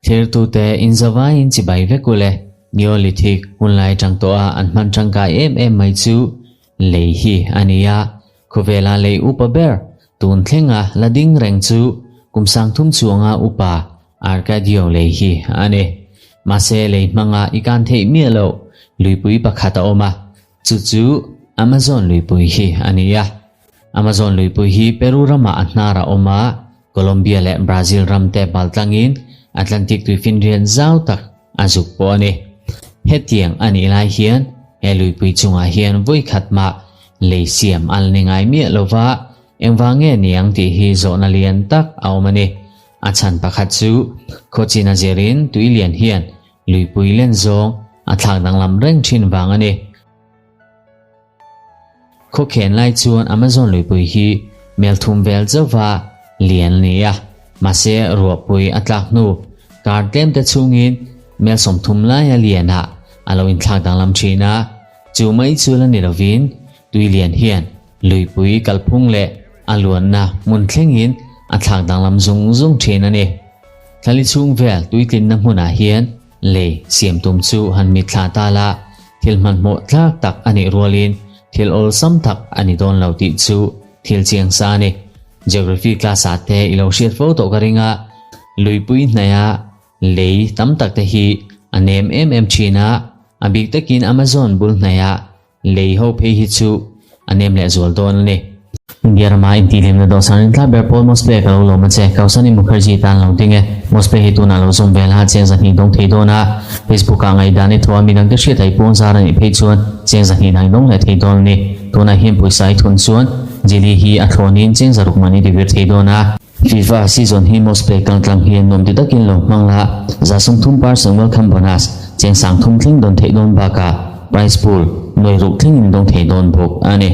Thirtute inzavaiin chibai vek ule, Neolithic hunlai atang tawha an hman tangkai em em mai chu lei hi a ni a, khawvela lei upa ber tun thlenga la ding reng chu kum sangthum chuanga upa Arcadio lei hi a ni. Mahse lei hmanga i kan theih miah loh luipui pakhat a awm a, Chu chu Amazon luipui hi a ni a. Amazon luipui hi Peru ramah a hnar a awm a, Colombia leh Brazil ram te bal tlangin Atlantic tuifinriat zau tak a zuk pawh a ni. Hetiang a nih lai hian he luipui chungah hian vawi khat mah lei siam a la ni ngai miah lo va, engvang nge niang tih hi zawhna lian tak a awm a ni. A chhan pakhat chu khawchin a zirin tui lian hian Luipui len zawng a thlak danglam reng thin vang a ni. Khawkhen lai chuan Amazon luipui hi mel thum vel zauva lian a ni a, mahse ruahpui a tlak hnu kar tlem te chhungin mel 30 laia lianah a lo inthlak danglam thin a, chu mai chu la ni lovin tui lian hian luipui kalphung leh a luanna hmun thlengin a thlak danglam zung zung thin a ni. Thlali chhung vel tuitlinna hmunah hian lei siam tum chu han mitthla ta la, thil hmanhmawh tlak tak a nih rualin thil awlsam tak a ni dawn lo tih chu thil chiang sa a ni. Geography class ah te i lo hriat fo tawh ka ring a, luipui hnaia lei tam tak te hi a nem em em thin a, a bik takin Amazon bul hnaia Lei ho phei hi chu a nem leh zual dawn a ni. India rama intihhlimna dawhsan in tla ber pawl Mosplay ka lo lawm a che. Kausani Mukherjee tan lo ding e. Mosplay hi tunah lo zawm vel a, cheng 200 dawng thei dawn a. Facebook ah ngaihdan i thaw a, midang te hriat a i puang zar a nih phei chuan cheng 200 dang i dawng leh thei dawn a ni. Tunah hian pawisa i thun chuan Jili hi a thlawnin cheng 600 man i tivir thei dawn a. FIFA season hi Mosplay kaltlang hian nuam ti takin lo hmang la, 30% percent welcome bonus, cheng 3000 thleng dawn theih dawn bakah prize pool nuai ruk thlengin dawng thei dawn bawk a ni.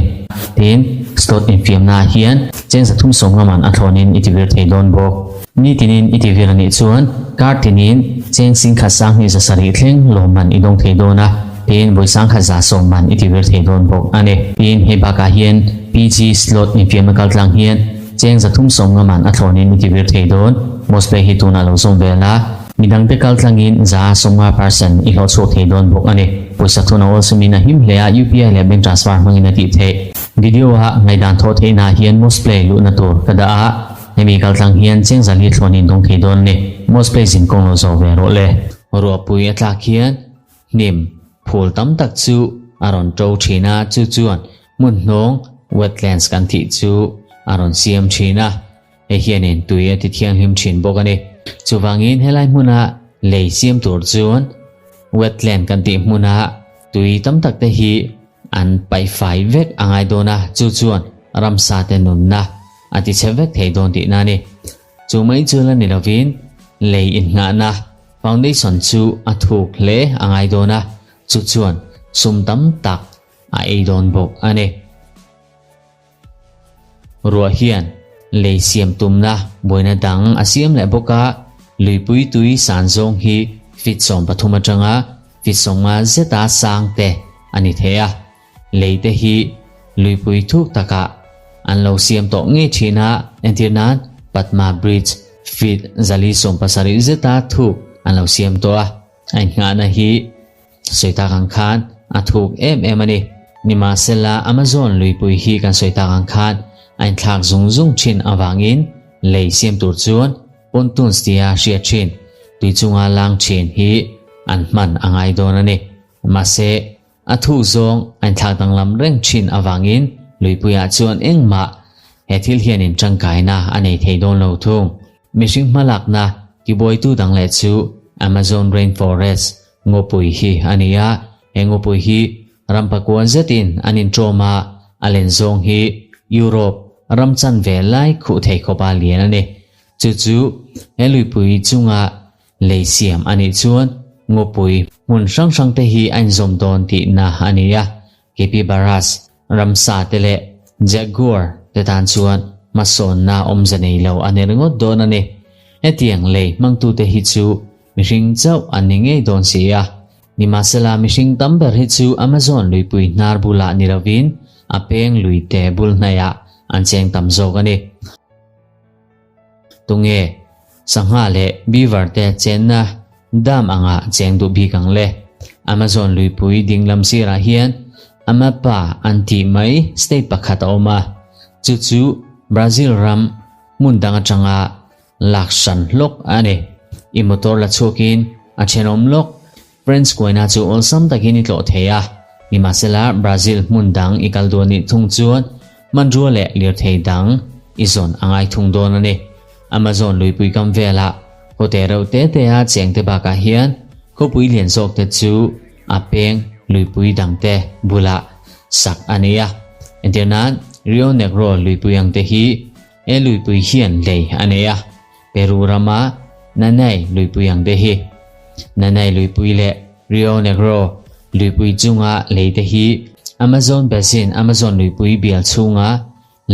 Tin, slot infiamna ah hian cheng 350 man a thlawnin i tivir thei dawn bawk. Ni tinin i tivir a nih chuan kar tinin cheng 10,000 2700 thleng lawmman i dawng thei dawn a, tin vawi 1170 man i tivir thei dawn bawk a ni. Tin, hei bakah hian PG slot infiamna kaltlang hian Cheng 350 man a thlawnin i tivir thei dawn. Mosplay hi tunah lo zawm vel a, midangte kal tlangin 50 percent i hlawh chhuak thei dawn bawk a ni. Pawisa thun a awlsamin a him hle a, UPI leh bank transfer hmangin a tih theih. Video ah ngaihdan thawh theihna hian Mosplay luhna tur ka dah a, hemi kal tlang hian cheng 400 thlawnin dawng thei dawn a ni. Mosplay zin kawng lo zawh ve rawh le. Ruahpui a tlak hian hnim phul tam tak chu a rawn to thin a, chu chuan Hmun hnawng, wetlands, kan tih chu a rawn siam thin a, hei hianin tui a ti thianghlim thin bawk a ni. Chuvangin helai hmuna lei siam tur chuan wetland kan tih hmuna tui tam tak te hi an paih fai vek a ngai dawn a, chu chuan ramsa te nunna a ti chhe vek thei dawn tihna a ni. Chu mai chu la ni lovin lei innghahna, foundation, chu a thuk hle a ngai dawn a, chu chuan sum tam tak a ei dawn bawk a ni. Ruah hian lei siam tumna buaina dang a siam leh bawk a, luipui tui san zawng hi feet 13 atanga feet 50 zeta sang te a ni thei a. Lei te hi luipui thuk takah an lo siam tawh ngei thin a, entir nan Padma Bridge feet 470 zeta thuk an lo siam tawh a, a innghahna hi Sawi tak ang khan a thuk em em a ni. Nimahsela Amazon luipui hi kan sawi tak ang khan a inthlak zung zung thin avangin lei siam tur chuan pontoons tia hriat thin tui chunga lang thin hi an hman a ngai dawn a ni. Mahse a thuk zawng a inthlak danglam reng thin avangin luipuiah chuan engmah he thil hianin tangkaina a nei thei dawn lo thung. Mihring hmalakna tibuaitu dang leh chu Amazon rainforest Ngawpui hi a ni a, he ngawpui hi ram pakuan zetin an inṭawm a, a len zawng hi Europe ram chanve lai khuh thei khawpa lian a ni. Chu chu he luipui chunga lei siam a nih chuan ngawpui hmun hrang hrang te hi a inzawm dawn tihna a ni a, Capybaras ramsa te leh Jaguar te tan chuan hmasawnna awmze nei lo a ni ringawt dawn a ni. Hetiang lei hmangtute hi chu Mihring chauh an ni ngei dawn si a. Nimahsela mihring tam ber hi chu Amazon luipui hnar bulah ni lovin a peng lui te bul hnaiah an cheng tam zawk a ni. Tunge Sangha leh beaver te chenna dam anga cheng duh bik ang le. Amazon luipui dinglam sirah hian Amapa an tih mai state pakhat a awm a, chu chu Brazil ram hmun dang atanga lak hran hlawk a ni. I motor la chhuakin a thenawm lawk French kuaina chu awlsam takin i tlawh thei a, nimahsela Brazil hmun dang i kal duh anih thung chuan hmanrua leh lirthei dang i zawn a ngai thung dawn a ni. Amazon luipui kam velah hotel reuh te te a cheng te bakah hian khawpui lian zawk te chu a peng luipui dang te bulah sak a ni a. Entir nan Rio Negro luipui ang te hi he luipui hian lei a nei a. Peru rama Nanay luipui ang te hi. Nanay luipui leh Rio Negro luipui chunga lei te hi Amazon Basin, Amazon luipui bial chhunga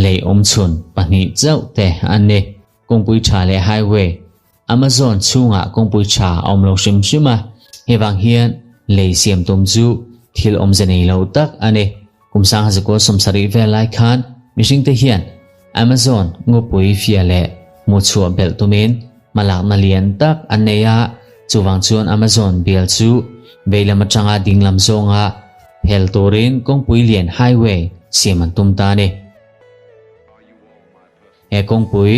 lei awmchhun pahnih chauh te an ni. Kawngpui tha leh highway, Amazon chhungah kawngpui tha a awm lo hrim hrim a, hei vang hian lei siam tum chu thil awmze nei lo tak a ni. Kum sangha zakua sawmsarih vel lai khan mihringte hian Amazon ngawpui fia leh hmuhchhuah belh tumin hmalakna lian tak an nei a, chuvang chuan Amazon bial chu veilam atanga dinglam zawnga phel turin kawngpui lian highway siam an tum ta a ni. He kawngpui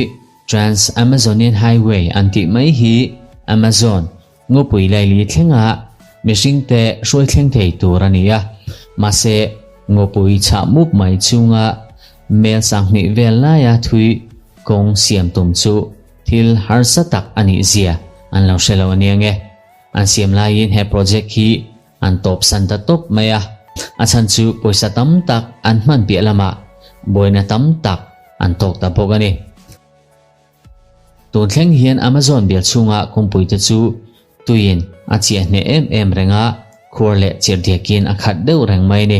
Trans-Amazonian Highway an tih mai hi Amazon Ngawpui laili thlenga mihringte hruai thleng thei tur a ni a, mahse ngawpui chhah mup mai chhunga mel sanghnih vel laia thui kawng siam tum chu thil harsa tak a nih zia an lo hre lo a nia nge. An siam laiin he project hi an tawp san ta tawp mai a, a chhan chu pawisa tam tak an hman piah lamah buaina tam tak an tawk ta bawk a ni. Tun thleng hian Amazon bial chhunga kawngpuite chu tuiin a chiah hneh em em reng a, khuar leh chirhdiakin a khat deuh reng mai a ni.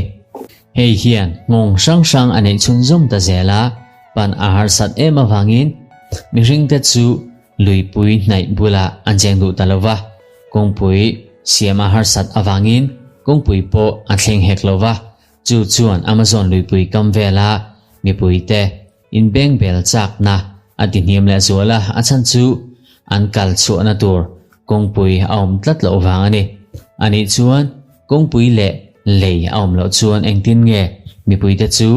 Hei hian nghawng hrang hrang a neih chhunzawm ta zel a, pan a harsat em avangin mihringte chu luipui hnaih bulah an cheng duh ta lo va, kawngpui siam a harsat avangin kawngpui pawh a thleng hek lo va, chu chuan Amazon luipui kam vela mipuite Inbengbel chakna a ti hniam leh zual a, a chhan chu an kal chhuahna tur kawngpui a awm tlat loh vang a ni. Anih chuan kawngpui leh lei a awm loh chuan engtin nge mipuite chu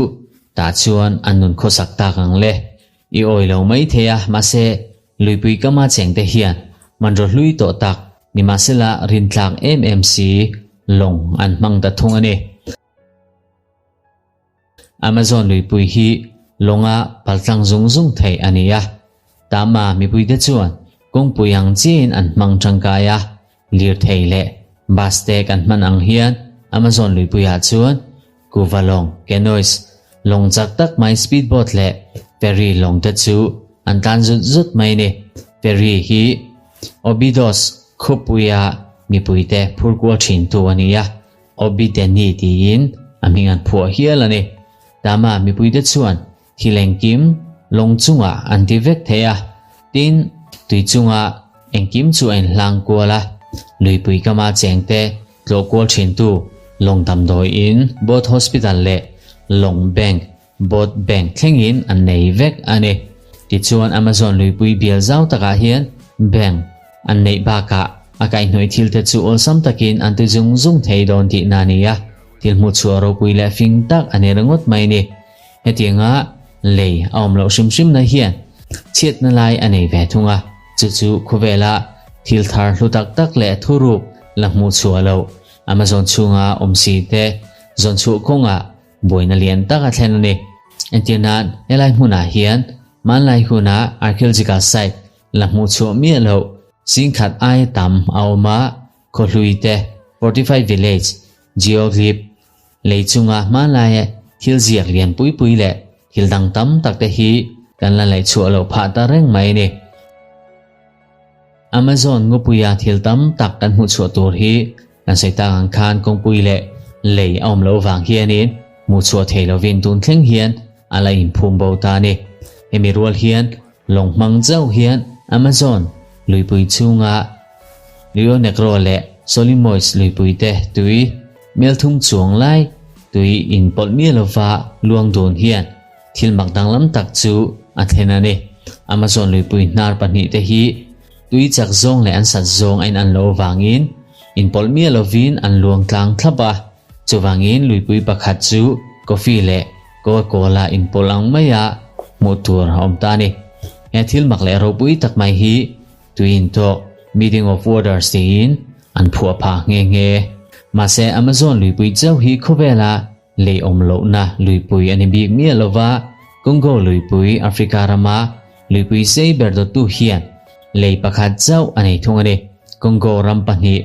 tah chuan an nun khawsak tak ang le? I awi lo mai thei a, mahse luipui kama chengte hian hmanraw hlui tawh tak nimahsela rintlak em em si lawng an hmang ta thung a ni. Amazon luipui hi lawnga paltlang zung zung theih a ni a, Tama mipuite chuan kawngpui ang chiahin an hmang tangkai a, lirthei leh bus te kan hman ang hian Amazon luipuiah chuan kuva lawng, canoes, lawng chak tak mai speed boat leh ferry lawng te chu an tlan zut zut mai a ni. Ferry hi Obidos khawpuia mipuite phur kual thintu a ni a. Obideni tiin a hming an phuah hial a ni. Tama mipuite chuan thil engkim lawng chungah an ti vek thei a, tin, tui chunga engkim chu a inhlang kual a, luipui kama chengte tlawh kual thintu lawng damdawi in, boat hospital leh lawng bank, boat bank thlengin an nei vek a ni. Tichuan Amazon luipui bial zau takah hian bank an neih bakah a kaihhnawih thil te chu awlsam takin an ti zung zung thei dawn tihna a ni a, thil hmuhchhuah ropui leh fing tak a ni ringawt mai a ni. Hetianga lei a awm loh hrim hrimna hian chhiatna lai a nei ve thung a, chu chu khawvela thil thar hlu tak tak leh thuruk la hmuhchhuah loh Amazon chhunga awm si te zawnchhuah kawngah Buaina lian tak a thlen a ni. Entir nan, helai hmunah hian hmanlai huna archaeological site la hmuh chhuah miah loh singkhat aia tam a awm a, khawhlui te, fortified village, geoglyph, lei chunga hmanlaia thil ziak lian pui pui leh thil dang tam tak te hi kan la laih chhuah loh phah ta reng mai a ni. Amazon ngawpuia thil tam tak kan hmuh chhuah tur hi Kan sawi tak ang khan kawngpui leh lei a awm loh vang hianin hmuhchhuah thei lovin tun thleng hian a la inphum bo ta a ni. Hemi rual hian lawng hmang chauh hian Amazon luipui chhunga Rio Negro leh Solimões luipui te tui melthum chuang lai tui inpawlh miah lova luang dun hian thil mak danglam tak chu a thlen a ni. Amazon luipui hnar pahnihte hi. Tui chak zawng leh an sat zawng a in an loh avangin inpawlh miah lovin an luang tlang thlap a. Chuvangin luipui pakhat chu coffee leh Coca-Cola inpawlh ang maia hmuh tur a awm ta a ni. He thil mak leh ropui tak mai hi tui intawk, meeting of waters, tiin an phuah phah nghe nghe. Mahse Amazon luipui chauh hi khawvela Lei awm lohna luipui a ni bik miah lo va, Congo luipui Africa rama luipui sei ber dawttu hian lei pakhat chauh a nei thung a ni. Congo ram pahnih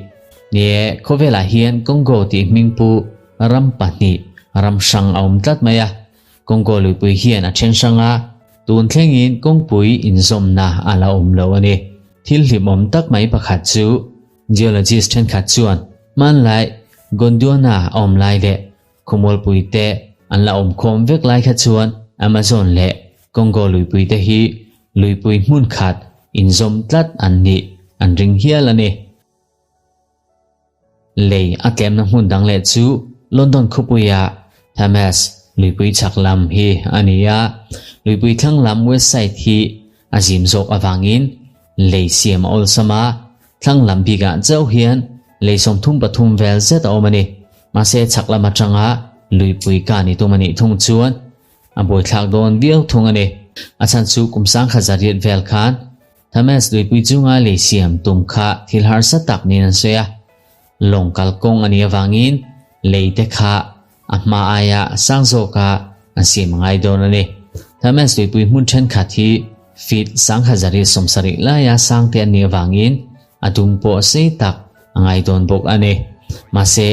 Nie, khawvelah hian Congo tih hmingpu ram pahnih ram hrang a awm tlat mai a. Congo luipui hian a then hrang a, tun thlengin kawngpui inzawmna a la awm lo a ni. Thil hlimawm tak mai pakhat chu Geologist thenkhat chuan hmanlai Gondwana a awm lai leh khawmualpui te an la awm khawm vek lai kha chuan Amazon leh Congo luipui te hi luipui hmun khat inzawm tlat an nih an ring hial a ni. Lei a tlemna hmun dang leh chu London khawpuia Thames luipui chhak lam hi a ni a, luipui thlang lam west side hi a zim zawk avangin lei siam a awlsam a, thlang lam bikah chauh hian lei 33 vel zet a awm a ni. Mahse chhak lam atanga luipui ka ni tum a nih thung chuan a buaithlak dawn viau thung a ni. A chhan chu kum sangkhat zariat vel khan Thames luipui chunga lei siam tum kha thil harsa tak niin an sawi a, lawng kalkawng a nih avangin lei te kha A hma aia sang zawka an siam a ngai dawn a ni. Thames tuipui hmun thenkhat hi feet 1170 laia sang te an nih avangin a dum pawh sei tak a ngai dawn bawk a ni. Mahse,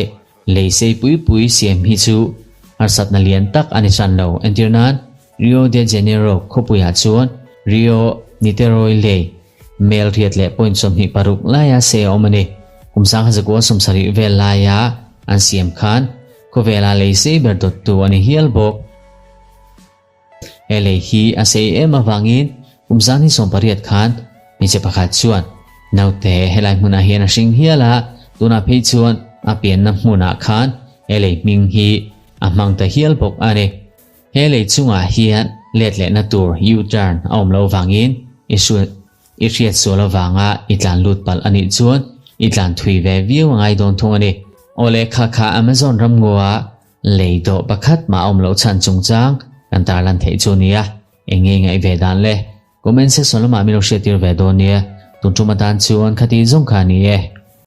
lei sei pui pui siam hi chu harsatna lian tak a ni hran lo. Entir nan, Rio de Janeiro khawpuiah chuan Rio Niteroi lei mel riat leh point 26 laia sei a awm a ni. Kum 1970 vel laia an siam khan khawvela lei sei ber dawttu a ni hial bawk. He lei hi a sei em avangin kum 28 khan hmeichhe pakhat chuan naute helai hmunah hian a hring hial a, tunah phei chuan a pianna hmunah khan he lei hming hi a hmang ta hial bawk a ni. He lei chungah hian let lehna tur U-turn a awm loh vangin i i hriat sual avanga i tlan lut palh a nih chuan i tlan thui ve viau a ngai dawn thung a ni. Awle kha kha Amazon ramngaw-a lei dawh pakhat mah a awm loh chhan chungchang kan tarlan theih chu a nia. Eng nge ngaih ve dan le? Comment section lamah min lo hriattir ve dawn nia. Tun tum atan chuan khati zawng kha a ni e.